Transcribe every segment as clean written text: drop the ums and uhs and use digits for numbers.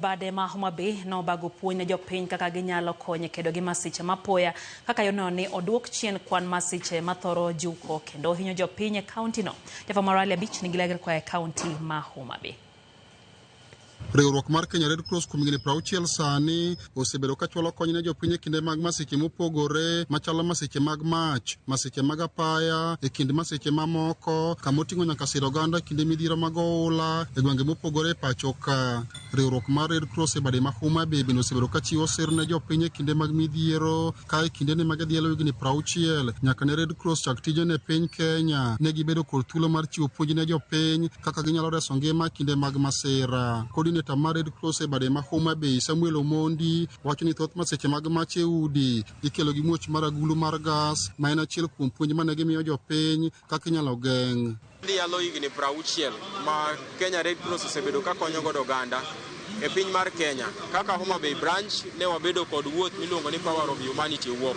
Bade ma Homa Bay nobago puonj ne jopiny kaka ginyalo konyo e kedo gi masiche mapoya kaka yono ni oduok chien kwan masiche mathoro juko kendo hinyo jopiny e kaunti no. Jafwambo Rally Abich nigi ler koa e kaunti ma Homa Bay. Riwruok mar Kenya Red Cross kuom higni 60 sani osebedo ka chwalo kony ne jopiny e kinde mag masiche mopogore machalo masiche mag mach, masiche mag apaya, e kind masiche mamoko kama oting'o nyaka siro oganda e kinde midhiero mag oula e gwenge mopogore e pacho ka. Riwruok mar Red Cross e bade ma Homa Bay bende osebedo ka chiwo sir ne jopiny e kinde mag midhiero ka e kindeni ma gidhialo higni 60 nyaka ne Red Cross chak tijene e piny Kenya ne gibedo kod thuolo mar chiwo puonj ne jopiny kaka ginyalo reso ngima e kinde mag masira. Coordinator mar Red Cross e bade ma Homa Bay Samuel Omondi wacho ni thoth masiche mag mach e udi ikelo gi muoch mar agulu mar gas ma en achiel kuom puonj mane gimiyo jopiny kaka inyalo geng'. Yalo higni 60 ma Kenya Red Cross osebedo ka konyo godo oganda e piny mar Kenya. Kaka Homa Bay branch ne wabedo kod wuoth miluongo ni Power of Humanity Walk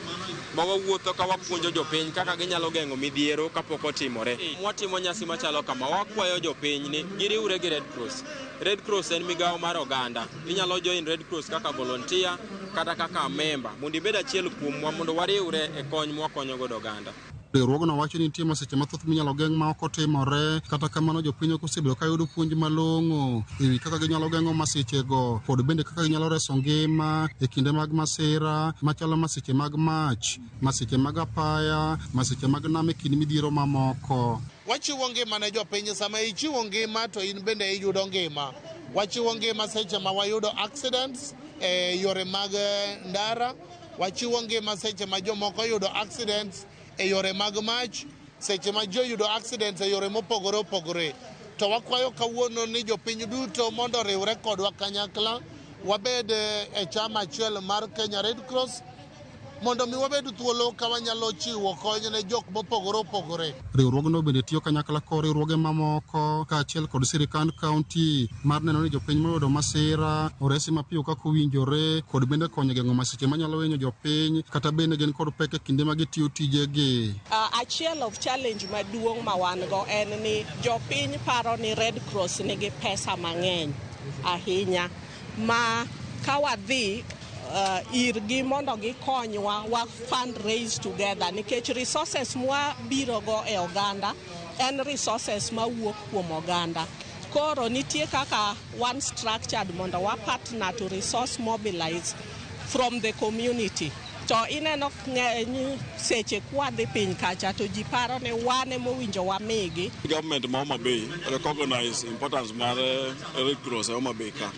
ma wawuotho ka wapuonjo jopiny kaka ginyalo geng'o midhiero kapok otimore. Watimo nyasi machalo kama, wakwayo jopiny ni giriwre gi Red Cross. Red Cross en migawo mar oganda. Inyalo join Red Cross kaka volunteer kata kaka member mondo ibed achiel kuomwa mondo wariwre e kony mwakonyo godo oganda. Riwruogno wacho ni nitie masiche mathoth minyalo geng' ma ok otimore, kata kamano jopiny ok osebedo ka yudo puonj malong'o e wi kaka ginyalo geng'o masichego kod bende kaka ginyalo reso ngima e kinde mag masira machalo masiche mag mach, masiche mag apaya, masiche mag nam e kind midhiero mamoko. Wachiwo ngima ne jopiny, sama ichiwo ngima to in bende iyudo ngima. Wachiwo ngima seche ma wayudo accidents e yore mag ndara, wachiwo ngima seche ma jomoko yudo accidents e yore mag mach, seche ma ji oyudo accidents e yore mopogore opogore. To wakwayo kawuono ni jopiny duto mondo oriwre kodwa kanyakla, wabed e chama achiel mar Kenya Red Cross mondo mi wabed thuolo ka wanyalo chiwo kony ne jok mopogore opogore. Riwruogno bende tiyo kanyakla kod riwruoge mamoko kaachiel kod sirikand kaunti mar neno ni jopiny moyudo masira oresi mapiyo kaka owinjore kod bende konyo geng'o masiche manyalo hinyo jopiny kata bende gin kod pek e kinde ma gitiyo tijegi. Achiel of challenge maduong' ma wan go en ni jopiny paro ni Red Cross nigi pesa mang'eny ahinya ma ka wadhi irgi mondo gikonywa wa fundraise together nikech resources mwabiro go e oganda en resources mawuok kuom oganda. Koro nitie kaka wan structured mondo wa partner to resource mobilize from the community. To ineno ng'eny seche kwadhi piny kacha to ji paro ni wan emowinjo wamigi. Government ma Homa Bay recognize importance mar Red Cross e Homa Bay ka.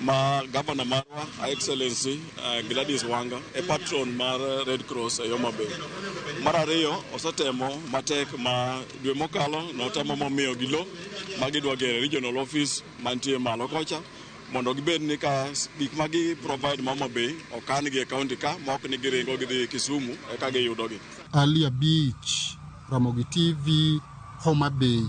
Ma governor marwa, Her Excellency Gladys Wanga, e patron mar Red Cross e Homa Bay. Mar ariyo, osetemo matek ma dwe mokalo notemo momiyo gi lo ma gidwa gero regional office mantie malo kocha mondo gibed ni ka gik ma gi provide ma Homa Bay okan gi e county ka ma ok ni giringo gidhi Kisumu eka giyudogi. Ali Abich, Ramogi TV, Homa Bay.